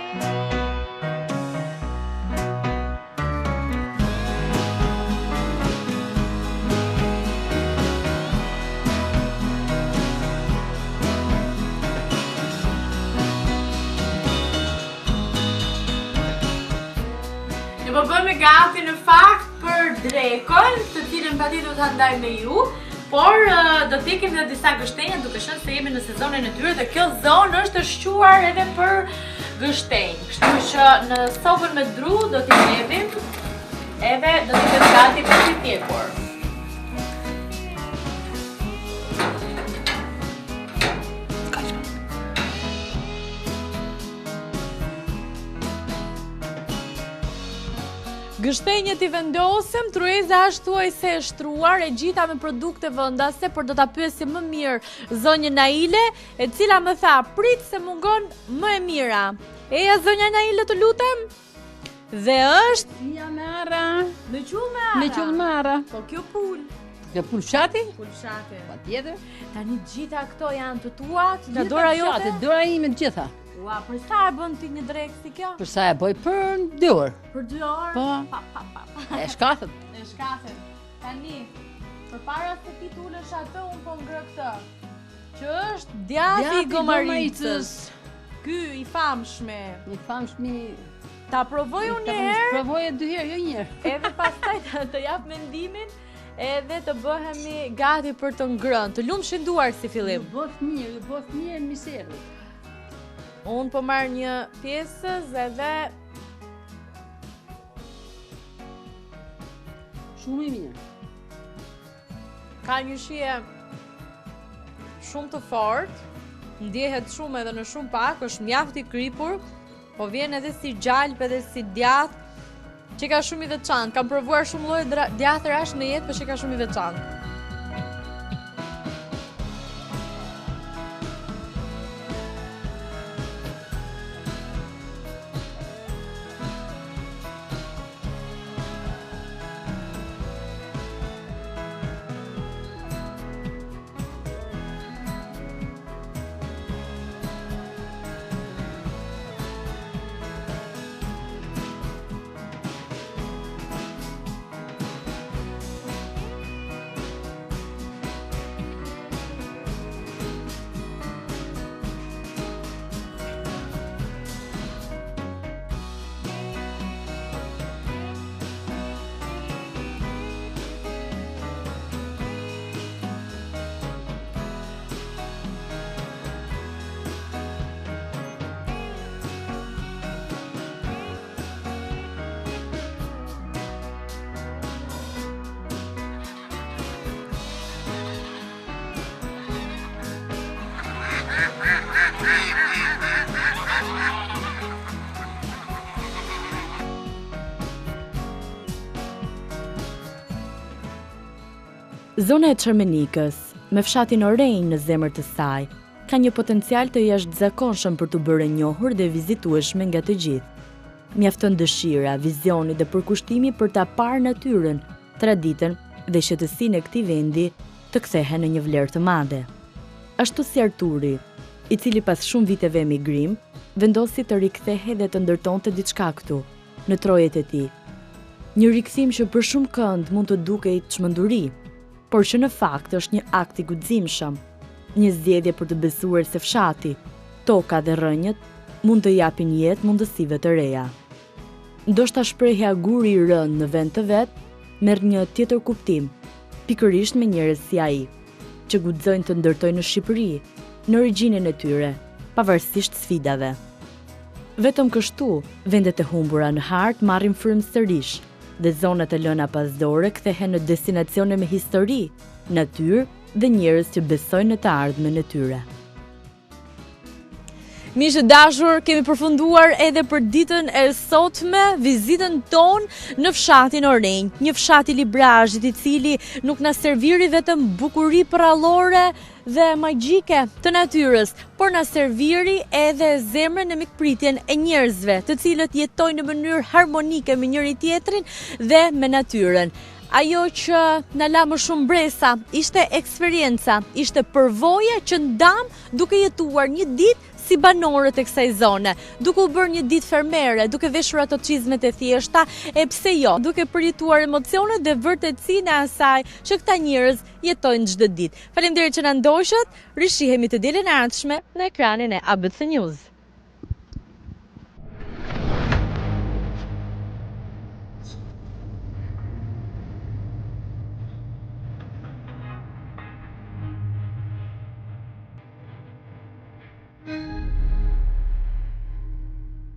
Ne po bëhemi gati në fakt për drekën, të cilën patjetër do ta ndaj me ju, por do të pjekim dhe disa gështenja duke qenë se jemi në sezonin e tyre dhe kjo zonë është e shquar edhe për gështenjë. Kështu që në sobën me dru do t'i hedhim edhe do t'i bëjmë gati për t'i pjekur. Gështenjët i vendosëm, tryeza është thuajse e shtruar, e gjitha me produkte vendase, por do ta pyesim më mirë zonjën Naile, e cila më tha, prit se mungon më e mira. Eja zonja Naile të lutem? Dhe është Ja me arra. Me qull me arra. Me qull me arra. Po kjo pulë. Kjo pulë fshati? Pulë fshati. Patjetër. Tani gjitha këto janë të tuat, nga dora jote? Fshati, dora ime të gjitha. Ua, për sa e bën ti një drekë si kjo? Për sa e bëj për dy orë. Për dy orë? Po. Pa, pa, pa, pa. E shkathët. E shkathët. Tani, përpara se ti të ulesh atë, unë po ngre këtë. Që është djathi i gomaricës. Ky i famshmi. I famshmi. Ta provoj unë një herë. Provoje dy herë, jo një herë. Edhe pastaj të, të jap mendimin edhe të bëhemi gati për të ngrënë. Të lumshin duart si fillim. Ju bëftë mirë, ju bëftë mirë mirë se erdhët. Unë po marr një pjesëz edhe Shumë i mirë. Ka një shije shumë të fortë, ndjehet shumë edhe në shumë pak, është mjaft i kripur, po vjen edhe si gjalpë edhe si djath, qenka shumë i veçantë. Kam provuar shumë lloje djathërash në jetë, po qenka shumë i veçantë. Zona e Çermenikës, me fshatin Orenjë në zemër të saj, ka një potencial të jashtëzakonshëm për t'u bërë e njohur dhe vizitueshme nga të gjithë. Mjafton dëshira, vizioni dhe përkushtimi për ta parë natyrën, traditën dhe qetësinë e këtij vendi të kthehen në një vlerë të madhe. Ashtu si Arturi, i cili pas shumë viteve emigrim, vendosi të rikthehej dhe të ndërtonte diçka këtu, në trojet e tij. Një rikthim që për shumëkënd mund të dukej çmenduri, por që në fakt është një akt i guximshëm, një zgjedhje për të besuar se fshati, toka dhe rrënjët mund të japin jetë mundësive të reja. Ndoshta shprehja guri i rënë në vend të vet merr një tjetër kuptim, pikërisht me njerëz si ai, që guxojnë të ndërtojnë në Shqipëri, në origjinën e tyre, pavarësisht sfidave. Vetëm kështu, vendet e humbura në hartë marrin frymë sërish dhe zonat e lëna pas dore kthehen në destinacione me histori, natyrë dhe njerëz që besojnë në të ardhmen e tyre. Miq të dashur, kemi përfunduar edhe për ditën e sotme vizitën tonë në fshatin Orenjë, një fshat i Librazhdit i cili nuk na serviri vetëm bukuri përrallore dhe magjike të natyrës, por na serviri edhe zemrën e mikpritjen e njerëzve, të cilët jetojnë në mënyrë harmonike me njëri-tjetrin dhe me natyrën. Ajo që na la më shumë mbresa ishte eksperienca, ishte përvoja që ndamë duke jetuar një ditë. si banorët e kësaj zone, duke u bërë një ditë fermere, duke veshur ato çizmet e thjeshta, e pse jo, duke përjetuar emocionet dhe vërtetësinë e asaj që këta njerëz jetojnë çdo ditë. Faleminderit që na ndoqët, rishihemi të dielën e ardhshme në ekranin e ABC News.